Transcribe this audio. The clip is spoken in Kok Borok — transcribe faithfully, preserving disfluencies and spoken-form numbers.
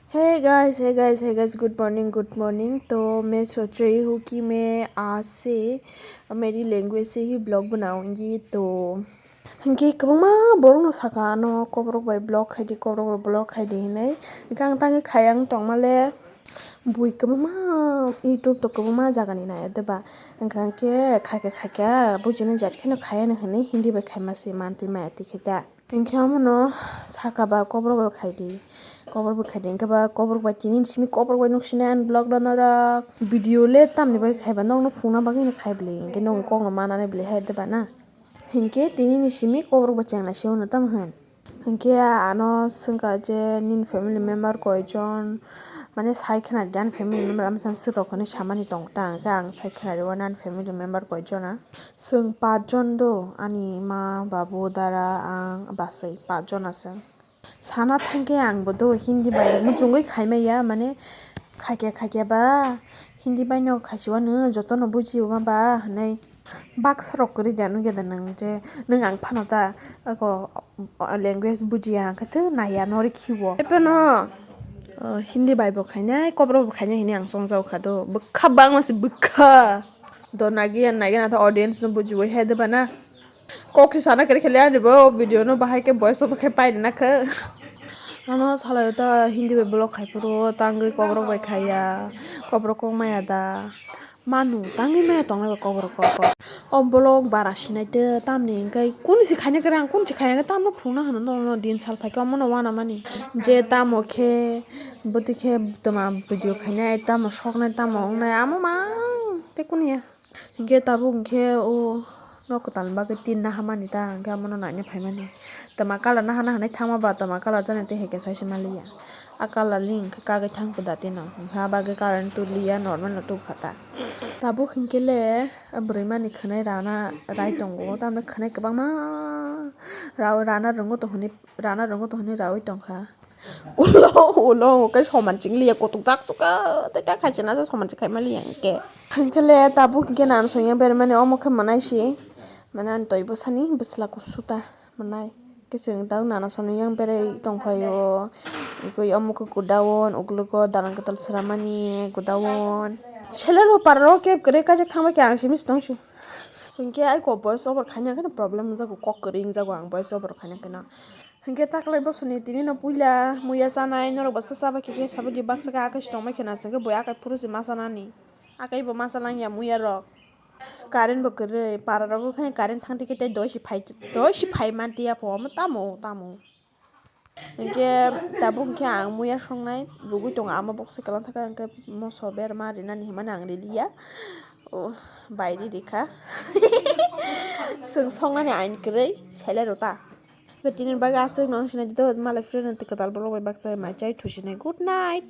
Hey guys, hey guys, hey guys, good morning, good morning. तो मैं सोच रही हूँ कि मैं आज से मेरी लैंग्वेज से ही ब्लॉग बनाऊंगी। तो hwnkhe kwbangma borokno saka ano kokrok bai vlog khaidi, kokrok bai vlog khaidi hinwi. Hwnkhe ang tangwi khayang tongmale bui kwbangma YouTube to kwbangma jagani nai de ba. Hwnkhe khaikhe khaikhe bujinai jat kheno khayani hinwi Hindi bai khaima se mantwi maya tikhe ta. Hwnkhe omono saka ba kokrok bai khaidi, kokrok bai khaidi, hwnkhe ba kokrok bai tini simi kokrok bai nuksinai ani vlog no norok. Video le tamni bai khaiba nokno phungna bagwi no khai bwlwi, hwnkhe nwng kokno manani bwlwi hai de ba na. Hwnkhe tini ni simi kokrok bai chengna se hwnwi tamo hwn. Hwnkhe ano swngkha je nini family member koijon, mane sai khna di ani family member amsa swk rok hinwi samani tong ta, hwnkhe ang sai khna rio ani family member koijon a. Chwng pachjon do, ani ma, babu, dara, ang, bwsai pachjon aswng. Sana thangkhe ang bo do Hindi bai muchungwi khaimaya, mane khaikhe khaikhe ba Hindi bai no khaisiwano jotono bujio ma ba hinwi. Baksa rok kwrwi da nugya da nwng je nwng ang phano ta ako language bujiya hwnkhe to naiya nori khiwo. Ephano Hindi bai bo khainai, kokrok bo khainai hinwi ang chongjao kha do. Bwkha bangma se bwkha. Do nagi ya nagi na to audience no bujiwi hai de bana. Kok se sana kere khele ani bo video no bahai ke voice over khe pai na khe. Ano salai ta Hindi bai vlog khai phuru tangwi kokrok bai khaiya. Kokrok kok maya da. Manu tangwi maya tongnai ba kokrok kok. O vlog bara sinai te tamni hwnkhe kunu se khaina kere ang kunu se khaina tamno phungna hwno no din sal phaikhe omono wana mani. Je tamo khe bwtwi khe tama video khainai tamo soknai tamo wngnai amo mang te kunu ya. Hinkhe tabuk hinkhe o nok kwtal ni bagwi tin naha mani ta, hinkhe omono naina phaimani. Twma colour naha naha hinwi thangma ba twma colour jani tei hai khe saisa maliya. A colour ni hinkhe kagwi thang kwda tino, hinkhe a bagwi colour ni tuliya, normal no tubukha ta. Tabuk hinkhe le a bwrwi mani khwnai rana rai tongo, tamni khwnai kwbangma rao rana rwngo tong hinwi, rana rwngo tong hinwi raui tongkha. Ulo, ulo, khe soman ching liya, kotok jak suka, tei ta khaisa na soman ching khaima liya, hwnkhe. Hwnkhe le tabuk hwnkhe nana song yang bermani omo khe mwnai si, mane ani toi bwsani bwsla kusu ta mwnai. Khe chwng tabuk nana song yang berai tongphaio, ikoi omo khe godown, uklogo dalan kwtal swramani godown. Selero pararo khe kwrwi kaijak thangbai khe ang simi se tong si. Hwnkhe ai ko voice over khaina khe problem wngjago, kok kwrwi wngjago ang voice over khaina khe no. Hinkhe taklai bosoni tini no puila muya chanai, norok bo cha chaba khe khe sabagi baksa khe akai se tongbai khe na, chwngkhe boi akai phuru se ma chanani. Akai bo ma chalangya muya rok. Current bo kwrwi, para rogo khe current thang tikhe tei doi si phai, doi si phai man tiya pho, omo tamo, tamo. Hinkhe tabuk hinkhe ang muya songnai rugui tongo, amo boksa kwlwng thaka hinkhe moso berma rinani hinmani ang riliya. O, bai ri rikha. Chwng songnani ain kwrwi, selero ta. Tini bagwi aswk no sinai di to, malai friend twi kwtal borok bai baksa mai chai thusinai. Good night.